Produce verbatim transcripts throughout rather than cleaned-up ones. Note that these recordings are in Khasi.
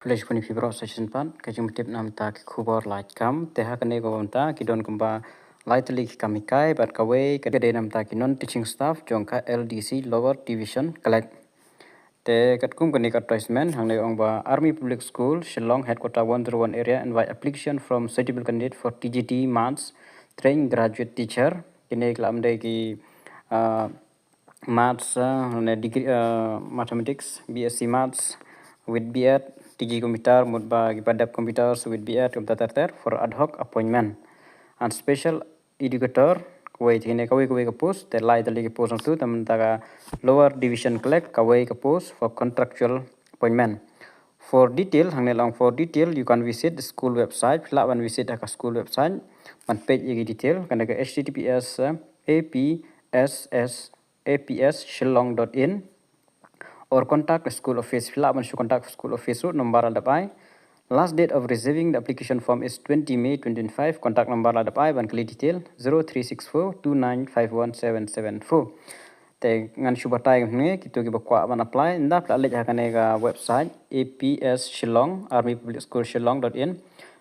Khublei shibun ïa phi baroh sa shisien pat, ka jingpyntip namar ki khubor lait kam. Te ha kane ka bynta ki don kumba lai tylli ki kam hikai bad kawei ka dei namar ki non teaching staff jong ka L D C Lower Division Clerk. Te katkum kane ka advertisement hangne ong ba Army Public School Shillong Headquarter one zero one area invite application from suitable candidate for T G T Maths trained graduate teacher. Kine ki la ym dei ki uh, Maths, uh, ne degree, uh, Mathematics, B S C Maths with B Ed, T G Computer mut ba ki ba dep Computers with B Ed, kumta ter ter for ad hoc appointment. And special educator, kawei te kine kawei kawei ka post, te lai tylli ka post nangtu, te mynta ka Lower Division Clerk kawei ka post for contractual appointment. For detail, hangne la ong for detail, you can visit the school website, phi lah ban visit ha ka school website, ban peit ïa ki detail, kane ka H T T P S, uh, A P S S A P S shillong dot in, or contact the school office, phi lah ban shu contact school office ruh, number la dep ai. Last date of receiving the application form is twenty May twenty twenty-five, contact number la dep ai ban kylli detail zero three six four two nine five one seven seven four. Te ngan shu batai hangne kito kiba kwah ban apply, ynda phi la leit ha kane ka website A P S Shillong, Army Public School Shillong dot in.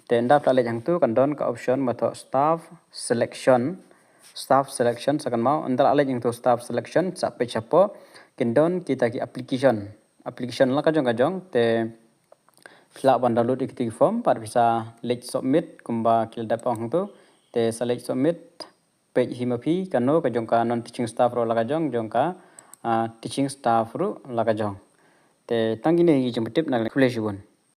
Te ynda phi la leit hangtu kan don ka option ba thoh staff selection, staff selection sa kynmaw, ynda la leit hangtu staff selection, sa peit shapoh kin don kita ki application, application la ka jong ka jong. Te phi lah ban download ïa kito ki form pat phi sa leit submit kumba ki la dep ong hangtu. Te sa leit submit, peit hi ma phi kano ka jong ka non teaching staff ruh la ka jong, jong ka, ah, teaching staff ruh la ka jong. Te tang kine ki jingpyntip na, khublei shibun.